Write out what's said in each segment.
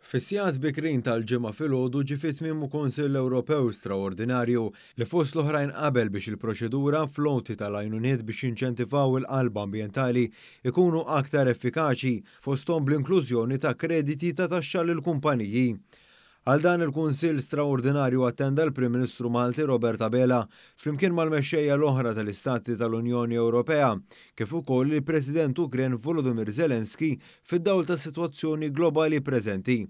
Fis-sigħat bikrin tal-Ġimgħa filgħodu ġie fi tmiemu Kunsill Ewropew straordinarju li fost l-oħrajn qabel biex il-proċedura fl-għoti tal-għajnuniet biex jinċentivaw il-qalba ambjentali jkunu aktar effikaċi, fosthom bl-inklużjoni ta' krediti ta' taxxa lill-kumpaniji. Għal dan il-Kunsill straordinarju attenda l-Prim Ministru Malti Robert Abela flimkien mal-mexxejja l-oħra tal-Istati tal-Unjoni Ewropea, kif ukoll il-President Ukren Volodymyr Zelensky fid-dawl tas-sitwazzjoni globali preżenti.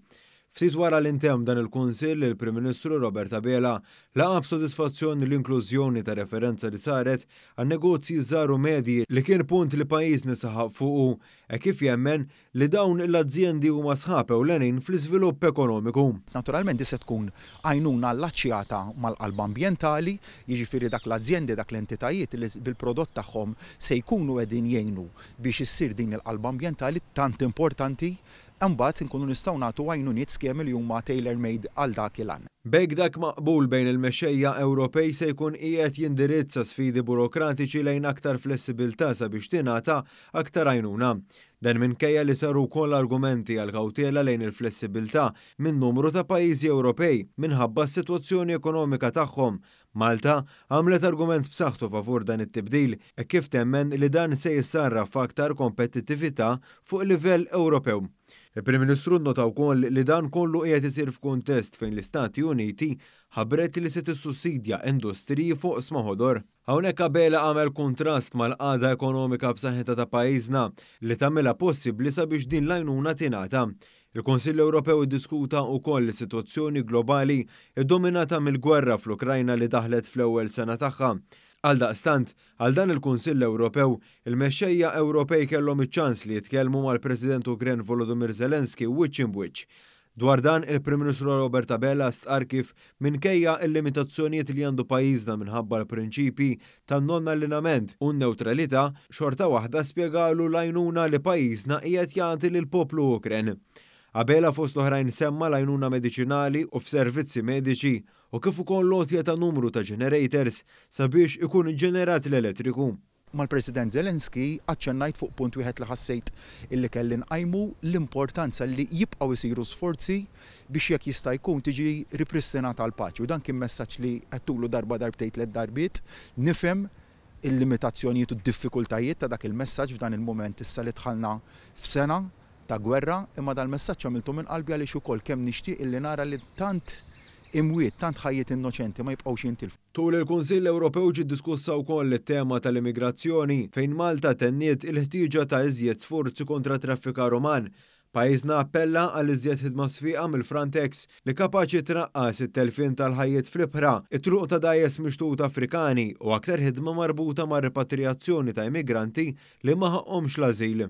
Ftit wara li ntemm dan il-Kunsill, il-Prim Ministru Robert Abela laqa' b'sodisfazzjon l-inklużjoni ta' referenza li saret għan-negozji żgħar u medji li kien punt li pajjiżna saħaq fuqu hekk kif jemmen li dawn l-azjendi huma sħab ewlenin fl-iżvilupp ekonomiku. Naturalment din se tkun għajnuna allaċċjata mal-qalba ambjentali, jiġifieri dak l-azjendi, dak l-entitajiet li bil-prodott tagħhom se jkunu qegħdin jgħinu biex issir din il-qalba ambjentali tant importanti, imbagħad inkunu nistgħu nagħtu għajnuniet skemi li huma tailor made għal dak il-għan. B'hekk dak maqbul bejn il-mexxejja Ewropej se jkun qiegħed jindirizza sfidi burokratiċi lejn aktar flessibilità sabiex tingħata aktar għajnuna. Dan minkejja li saru wkoll argumenti għal kawtela lejn il-flessibilità minn numru ta' pajjiżi Ewropej minħabba s-sitwazzjoni ekonomika tagħhom. Malta għamlet argument b'saħħtu favur dan it-tibdil hekk kif temmen li dan se jissarraf f'aktar kompetittività fuq livell Ewropew. Il-Prim Ministru nnota wkoll li dan kollu qiegħed isir f'kuntest fejn l-Istati Uniti ħabbret li se tissussidja industriji f'oqsma ħodor. Hawnhekk Abela għamel kuntrast mal-qagħda ekonomika b'saħħitha ta' pajjiżna li tagħmilha possibbli sabiex din l-għajnuna tingħata. Il-Kunsill Ewropew iddiskuta wkoll is-sitwazzjoni globali ddominata mill-gwerra fl-Ukrajna li daħlet fl-ewwel sena tagħha. Għaldaqstant, għal dan il-Kunsill Ewropew, il-mexxejja Ewropej kellhom iċ-ċans li jitkellmu mal-President Ukren Volodymyr Zelensky wiċċ imb'wiċċ. Dwar dan, il-Prim Ministru Robert Abela stqarr kif minkejja l-limitazzjonijiet li għandu pajjiżna minħabba l-prinċipji tan-non-allinament u n-newtralità, xorta waħda spjegalu l-għajnuna li pajjiżna qiegħed jagħti lill-poplu Ukren. Abela fost l-oħrajn semma l-għajnuna mediċinali u f'servizzi mediċi u kif ukoll l-għotja ta' numru ta' generators sabiex ikun ġenerat l-elettriku. Mal-President Zelensky aċċennajt fuq punt wieħed li ħassejt illi kelli nqajmu, l-importanza li jibqgħu jsiru sforzi biex jekk jista' jkun tiġi ripristinata l-paċi. U dan kien messaġġ li għedtulu darba, darbtejn, tlett darbiet. Nifhem il-limitazzjonijiet u d-diffikultajiet ta' dak il-messaġġ f'dan il-mument issa li dħalna f'sena ta' gwerra, imma dal-messaġġ għamiltu minn qalbi għaliex ukoll kemm nixtieq illi nara li tant imwiet, tant ħajjiet innoċenti ma jibqgħux jintilfu. Tul il-Kunsill Ewropew ġiet diskussa wkoll it-tema tal-immigrazzjoni, fejn Malta tenniet il-ħtieġa ta' iżjed sforzi kontra t-traffikar uman. Pajjiżna appella għal iżjed ħidma sfiqa mill-Frontex li kapaċi traqqas it-telfien tal-ħajjiet fl-ibħra, it-tluq ta' dgħajjes mixtut Afrikani u aktar ħidma marbuta mar-ripatrijazzjoni ta' immigranti li ma ħaqqhomx l-ażil.